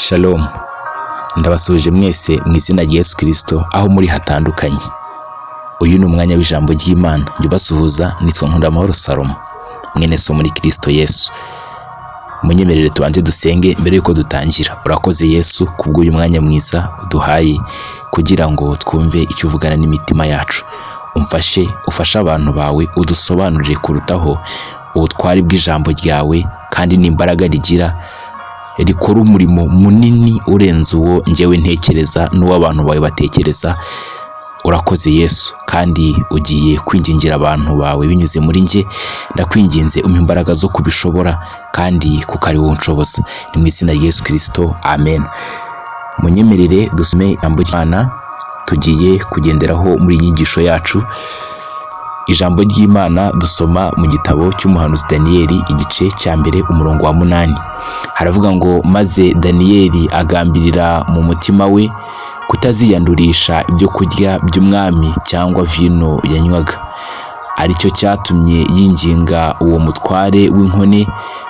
Shalom, ndabasuhuje mwese mu izina rya Yesu Kristo aho muri hatandukanye. Uyu ni umwanya w'ijambo ry'Imana, njye ubasuhuza nitwa Nkundamahoro Salomo, mwene so muri Kristo Yesu. Munyemerere tubanze dusenge mbere yuko dutangira. Urakoze Yesu kubw'uyu mwanya mwiza uduhaye kugira ngo twumve icyo uvugana n'imitima yacu. Umfashe, ufashe abantu bawe, udusobanurire kurutaho ubutwari bw'ijambo ryawe kandi n'imbaraga rigira rikora umurimo munini urenze uwo njyewe ntekereza n'uwo abantu bawe batekereza. Urakoze Yesu, kandi ugiye kwingingira abantu bawe binyuze muri njye. Ndakwinginze umpa imbaraga zo kubishobora kandi kuko ari wowe unshoboza. Ni mu izina rya Yesu Kristo, amen. Munyemerere dusome ijambo ry'Imana tugiye kugenderaho muri iyi nyigisho yacu. Ijambo ry'Imana dusoma mu gitabo cy'umuhanuzi Daniyeli igice cya mbere umurongo wa 8. Haravuga ngo maze Daniyeli agambirira mu mutima we kutaziyandurisha ibyo kurya by'umwami cyangwa vino yanywaga. Aricyo cyatumye yinginga uwo mutware w'inkone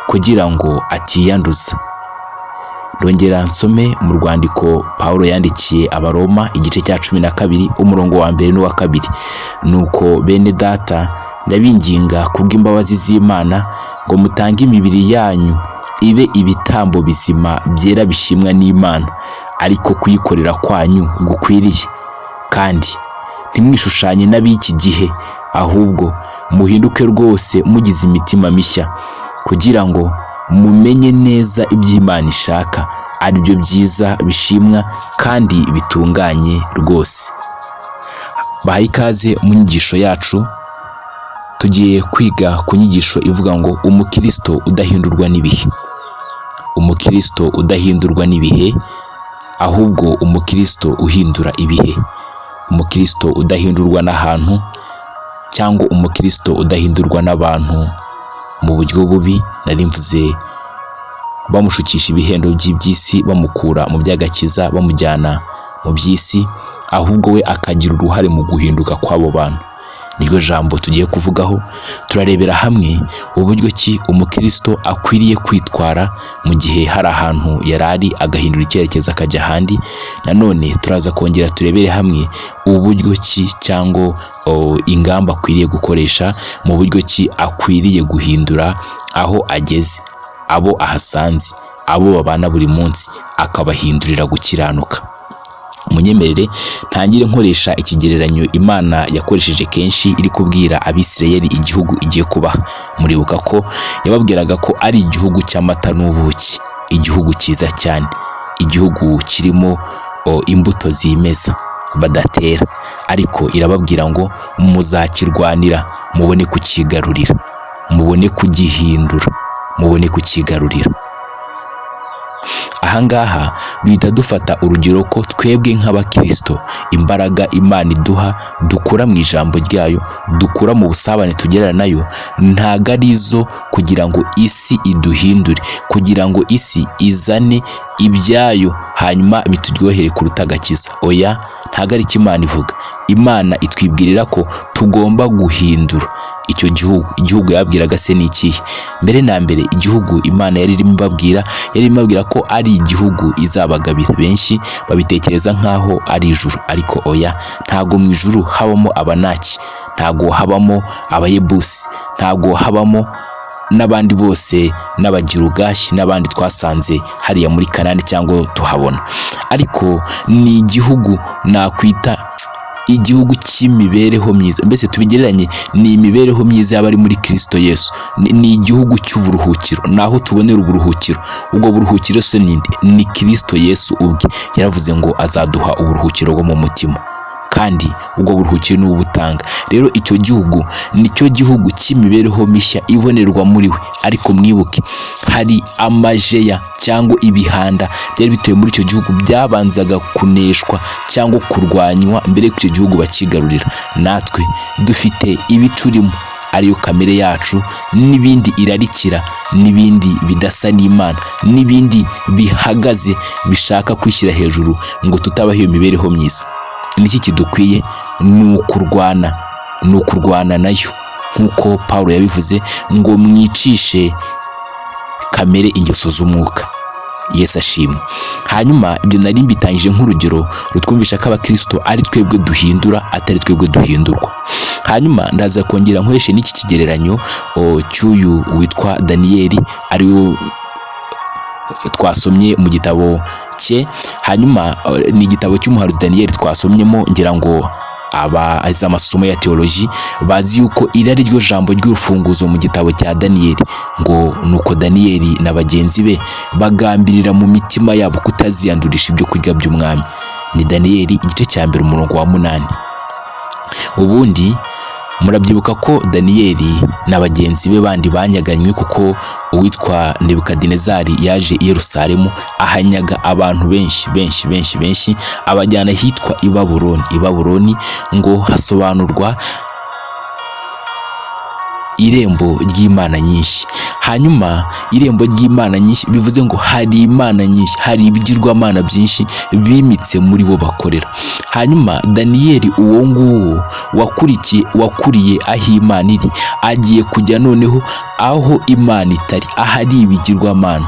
kugira ngo atiyanduza. Ndongera nsome mu rwandiko Pawulo yandikiye Abaroma igice cya 12 umurongo wa 1 n'uwa 2. Nuko bene data, ndabinginga kubw'imbabazi z'Imana ngo mutange imibiri yanyu ibe ibitambo bizima byera bishimwa n'Imana, ariko kuyikorera kwanyu gukwiriye. Kandi ntimwishushanye n'ab'iki gihe, ahubwo muhinduke rwose mugize imitima mishya, kugira ngo mumenye neza iby'Imana ishaka, ari byo byiza bishimwa kandi bitunganye rwose. Bahaye ikaze mu nyigisho yacu. Tugiye kwiga ku nyigisho ivuga ngo umukristo udahindurwa n'ibihe. Umukristo udahindurwa n'ibihe, ahubwo umukristo uhindura ibihe. Umukristo udahindurwa n'ahantu cyangwa umukristo udahindurwa n'abantu mu buryo bubi, nari mvuze bamushukisha ibihendo by'iby'isi, bamukura mu by'agakiza bamujyana mu by'isi, ahubwo we akagira uruhare mu guhinduka kw'abo bantu. Niryo jambo tugiye kuvugaho. Turarebera hamwe uburyo ki umukristo akwiriye kwitwara mu gihe hari ahantu yari ari agahindura icyerekezo akajya ahandi. Nanone turaza kongera turebere hamwe uburyo ki cyangwa ingamba akwiriye gukoresha mu buryo ki akwiriye guhindura aho ageze, abo ahasanze, abo babana buri munsi, akabahindurira gukiranuka. Munyemerere ntangire nkoresha ikigereranyo Imana yakoresheje kenshi iri kubwira Abisirayeli igihugu igiye kubaha. Muribuka ko yababwiraga ko ari igihugu cy'amata n'ubuki, igihugu cyiza cyane, igihugu kirimo imbuto zimeza badatera, ariko irababwira ngo muzakirwanira mubone kukigarurira, mubone kugihindura, mubone kukigarurira. Ahangaha duhita dufata urugero ko twebwe nk'abakristo imbaraga Imana iduha dukura mu ijambo ryayo, dukura mu busabane tugirana nayo, ntago ari izo kugira ngo isi iduhindure, kugira ngo isi izane ibyayo hanyuma bituryohere kuruta agakiza. Oya, ntago ari cyo Imana ivuga. Imana itwibwirira ko tugomba guhindura icyo gihugu. Igihugu yababwiraga se ni ikihe? Mbere na mbere igihugu Imana yari irimo ibabwira, yari ibabwira ko ari igihugu izabagabira. Benshi babitekereza nkaho ari ijuru, ariko oya, ntago mu ijuru habamo abanaki, ntago habamo abayebusi, ntago habamo n'abandi bose n'abagirugashi n'abandi twasanze hariya muri Kanani cyangwa tuhabona. Ariko ni igihugu nakwita igihugu cy'imibereho myiza, mbese tubigereranye ni imibereho myiza y'abari muri Kristo Yesu. Ni igihugu cy'uburuhukiro, naho tubonera uburuhukiro. Ubwo buruhukiro se ninde? Ni Kristo Yesu ubwe. Yaravuze ngo azaduha uburuhukiro bwo mu mutima, kandi ubwo buruhukiro ni ubutanga. Rero icyo gihugu nicyo gihugu cy'imibereho mishya ibonerwa muri we. Ariko mwibuke hari amajeya cyangwa ibihanda byari bituye muri icyo gihugu byabanzaga kuneshwa cyangwa kurwanywa mbere y'uko icyo gihugu bakigarurira. Natwe dufite ibiturimo, ariyo kamere yacu n'ibindi irarikira, n'ibindi bidasa n'Imana, n'ibindi bihagaze bishaka kwishyira hejuru ngo tutabaho iyo mibereho myiza. Niki kidukwiye? Ni ukurwana, ni ukurwana nayo, nk'uko Pawulo yabivuze ngo mwicishe kamere ingeso z'umwuka. Yesu ashimwe. Hanyuma ibyo nari mbitangije nk'urugero rutwumvisha ko abakristo ari twebwe duhindura, atari twebwe duhindurwa. Hanyuma ndaza kongera nkoreshe n'iki kigereranyo cy'uyu witwa Daniyeli, ariwe twasomye mu gitabo cye. Hanyuma ni igitabo cy'umuhanuzi Daniyeli twasomyemo, ngira ngo abazi amasomo ya teoloji bazi yuko iri ari ryo jambo ry'urufunguzo mu gitabo cya Daniyeli, ngo nuko Daniyeli na bagenzi be bagambirira mu mitima yabo kutaziyandurisha ibyo kurya by'umwami. Ni Daniyeli igice cya 1 umurongo wa 8. Ubundi murabyibuka ko Daniyeli na bagenzi be bandi banyaganywe, kuko uwitwa Nebukadinezari yaje i Yerusalemu ahanyaga abantu benshi benshi benshi benshi, abajyana ahitwa i Babuloni. I Babuloni ngo hasobanurwa irembo ry'Imana nyinshi. Hanyuma irembo ry'Imana nyinshi bivuze ngo hari imana nyinshi, hari ibigirwamana byinshi bimitse muri bo bakorera. Hanyuma Daniyeli uwo nguwo wakuriye aho Imana iri, agiye kujya noneho aho Imana itari, ahari ibigirwamana.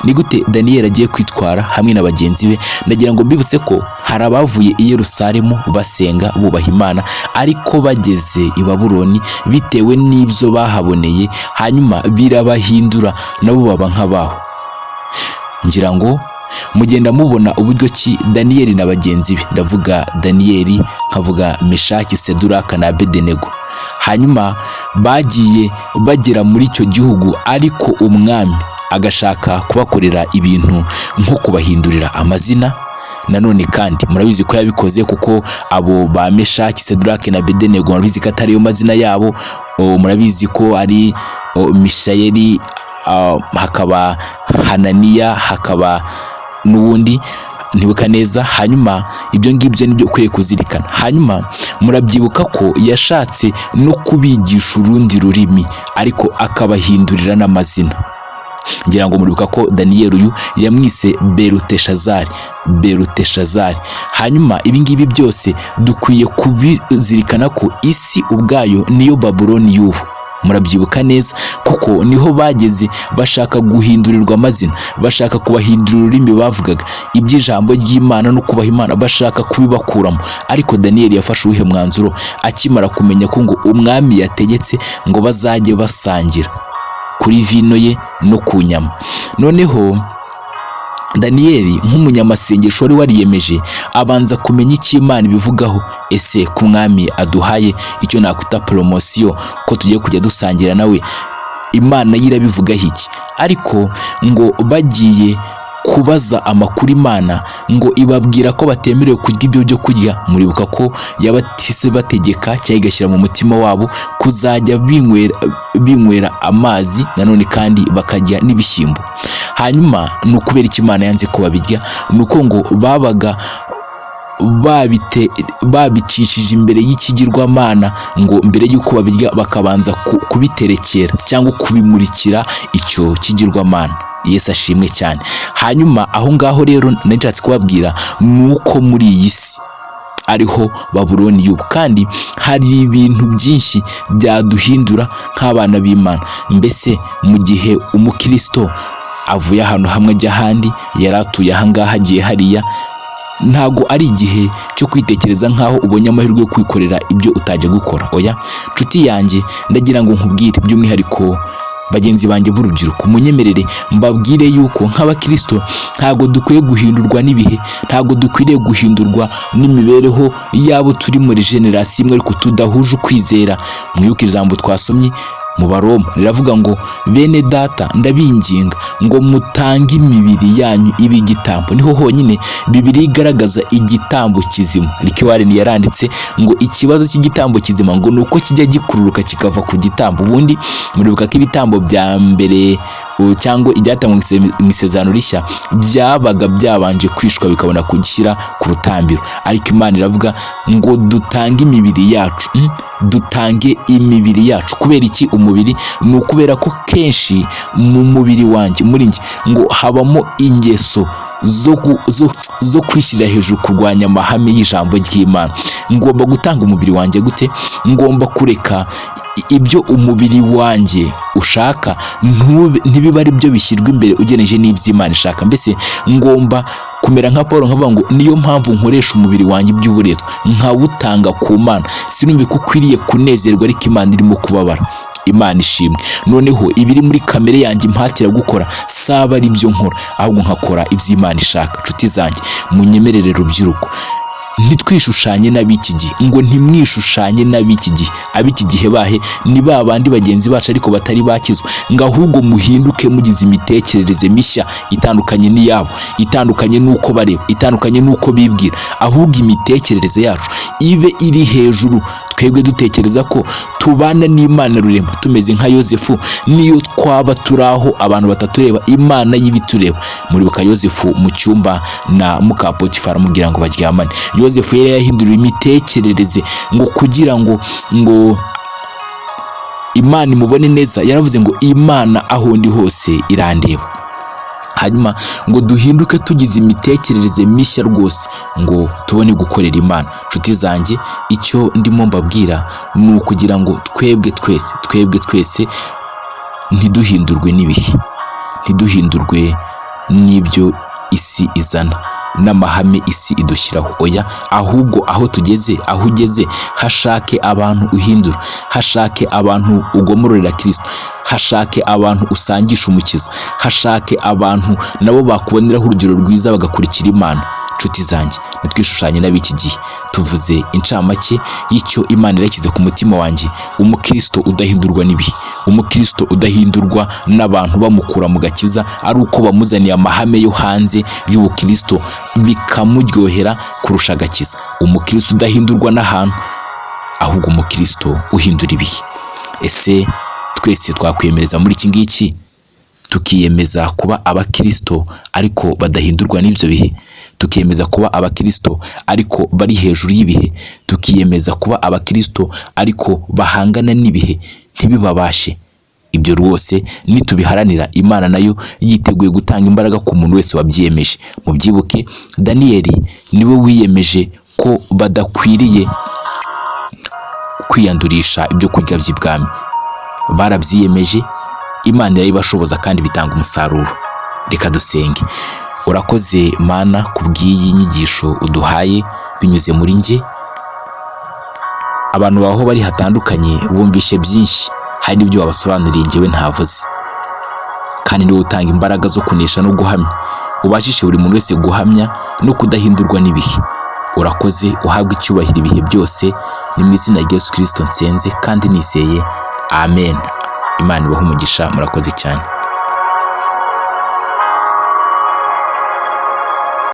Ni gute Daniyeli agiye kwitwara hamwe na bagenzi be? Ndagira ngo mbibutse ko hari abavuye i Yerusalemu basenga bubaha Imana, ariko bageze i Babuloni bitewe n'ibyo bahaboneye, hanyuma birabahindura nabo baba nk'abaho. Ngira ngo mugenda mubona uburyo ki Daniyeli na bagenzi be, ndavuga Daniyeli nkavuga Meshaki, Seduraka na Abedenego, hanyuma bagiye bagera muri icyo gihugu, ariko umwami agashaka kubakorera ibintu nko kubahindurira amazina. Nanone kandi murabizi ko yabikoze, kuko abo ba Meshaki, Seduraki na Abedenego murabizi ko atari yo mazina yabo. Murabizi ko ari Mishayeli, hakaba Hananiya, hakaba n'ubundi ntibuka neza. Hanyuma ibyo ngibyo nibyo ukwiye kuzirikana. Hanyuma murabyibuka ko yashatse no kubigisha urundi rurimi, ariko akabahindurira n'amazina. Ngira ngo muribuka ko Daniyeli uyu yamwise Beluteshazari, Beluteshazari. Hanyuma ibi ngibi byose dukwiye kubizirikana ko isi ubwayo niyo Babuloni y'ubu. Murabyibuka neza, kuko niho bageze bashaka guhindurirwa amazina, bashaka kubahindurira ururimi bavugaga, iby'ijambo ry'Imana no kubaha Imana bashaka kubibakuramo. Ariko Daniyeli yafashe uwuhe mwanzuro akimara kumenya ko ngo umwami yategetse ngo bazajye basangira kuri vino ye no ku nyama? Noneho Daniyeli nk'umunyamasengesho wari wariyemeje, abanza kumenya icyo Imana ibivugaho. Ese ku mwami aduhaye icyo nakwita poromosiyo, ko tugiye kujya dusangira nawe, Imana yo irabivugaho iki? Ariko ngo bagiye kubaza amakuru Imana, ngo ibabwira ko batemerewe kurya ibyo byo kurya. Muribuka ko yabatise bategeka cyangwa igashyira mu mutima wabo kuzajya binywera amazi, nanone kandi bakarya n'ibishyimbo. Hanyuma ni ukubera icyo Imana yanze ko babirya, ni uko ngo babaga babicishije imbere y'ikigirwamana, ngo mbere y'uko babirya bakabanza kubiterekera cyangwa kubimurikira icyo kigirwamana. Yesu ashimwe cyane. Hanyuma aho ngaho rero nari nshatse kubabwira ni uko muri iyi si ariho Babuloni y'ubu, kandi hari ibintu byinshi byaduhindura nk'abana b'Imana. Mbese mu gihe umukristo avuye ahantu hamwe ajya ahandi, yari atuye aha ngaha agiye hariya, ntago ari igihe cyo kwitekereza nkaho ubonye amahirwe yo kwikorera ibyo utajya gukora. Oya nshuti yanjye, ndagira ngo nkubwire by'umwihariko bagenzi banjye b'urubyiruko, munyemerere mbabwire yuko nk'abakristo ntago dukwiye guhindurwa n'ibihe, ntago dukwiriye guhindurwa n'imibereho yabo turi muri generasiyo imwe ariko tudahuje ukwizera. Mwibuke ijambo twasomye mu Baroma riravuga ngo bene data ndabinginga ngo mutange imibiri yanyu ibe igitambo. Niho honyine Bibiliya igaragaza igitambo kizima. Rick Warren yaranditse ngo ikibazo cy'igitambo kizima ngo nuko kijya gikururuka kikava ku gitambo. Ubundi muribuka ko ibitambo bya mbere cyangwa ibyatangwa mu isezerano rishya byabaga byabanje kwishwa bikabona kugishyira ku rutambiro, ariko Imana iravuga ngo dutange imibiri yacu, dutange imibiri yacu. Kubera iki umubiri? Ni ukubera ko kenshi mu mubiri wanjye, muri njye, ngo habamo ingeso zo kwishyira hejuru, kurwanya amahame y'ijambo ry'Imana. Ngomba gutanga umubiri wanjye gute? Ngomba kureka Ibyo umubiri wanjye ushaka ntibibe ari byo bishyirwa imbere ugeneje n'iby'Imana ishaka. Mbese ngomba kumera nka Paul nkavuga ngo niyo mpamvu nkoresha umubiri wanjye iby'uburetwa, nkawutanga ku Mana. Sinumve ko ukwiriye kunezerwa ariko Imana irimo kubabara. Imana ishimwe. Noneho ibiri muri kamere yanjye impatira gukora saba ari byo nkora, ahubwo nkakora iby'Imana ishaka. Nshuti zanjye, munyemerere rubyiruko, ntitwishushanye n'ab'iki gihe, ngo ntimwishushanye n'ab'iki gihe. Ab'iki gihe bahe? Ni ba bandi bagenzi bacu ariko batari bakizwa. Ngo ahubwo muhinduke mugize imitekerereze mishya itandukanye n'iyabo, itandukanye n'uko bareba, itandukanye n'uko bibwira, ahubwo imitekerereze yacu ibe iri hejuru. Twebwe dutekereza ko tubana n'Imana rurema, tumeze nka Yosefu. Niyo twaba turi aho abantu batatureba, Imana y'ibitureba. Muribuka Yosefu mu cyumba na muka Potifari amubwira ngo baryamane. Yosefu yari yahinduriwe imitekerereze ngo kugira ngo Imana imubone neza. Yaravuze ngo Imana aho ndi hose irandeba. Hanyuma ngo duhinduke tugize imitekerereze mishya rwose, ngo tubone gukorera Imana. Nshuti zanjye, icyo ndimo mbabwira ni ukugira ngo twebwe twese ntiduhindurwe n'ibihe, ntiduhindurwe n'ibyo isi izana n'amahame isi idushyiraho. Oya, ahubwo aho tugeze, aho ugeze, hashake abantu uhindura, hashake abantu ugomororera Kristo, hashake abantu usangisha umukiza, hashake abantu nabo bakuboneraho urugero rwiza bagakurikira Imana. Nshuti zanjye, ntitwishushanye n'ab'iki gihe. Tuvuze incamake y'icyo Imana yarashyize ku mutima wanjye: umukristo udahindurwa n'ibihe, umukristo udahindurwa n'abantu bamukura mu gakiza ari uko bamuzaniye amahame yo hanze y'ubukristo bikamuryohera kurusha agakiza, umukristo udahindurwa n'ahantu, ahubwo umukristo uhindura ibihe. Ese twese twakwiyemereza muri iki ngiki, tukiyemeza kuba abakristo ariko badahindurwa n'ibyo bihe, tukiyemeza kuba abakristo ariko bari hejuru y'ibihe, tukiyemeza kuba abakristo ariko bahangana n'ibihe ntibibabashe? Ibyo rwose nitubiharanira, Imana nayo yiteguye gutanga imbaraga ku muntu wese wabyiyemeje. Mubyibuke, Daniyeli niwe wiyemeje ko badakwiriye kwiyandurisha ibyo kurya by'ibwami. Barabyiyemeje, Imana irabibashoboza kandi bitanga umusaruro. Reka dusenge. Urakoze Mana kubw'iyi nyigisho uduhaye binyuze muri njye. Abantu baho bari hatandukanye bumvishe byinshi, hari n'ibyo wabasobanuriye njyewe ntavuze, kandi niwe utanga imbaraga zo kunesha no guhamya. Ubashishe buri muntu wese guhamya no kudahindurwa n'ibihe. Urakoze, uhabwe icyubahiro ibihe byose. Ni mu izina rya Yesu Kristo nsenze kandi nizeye, amen. Imana ibahe umugisha, murakoze cyane.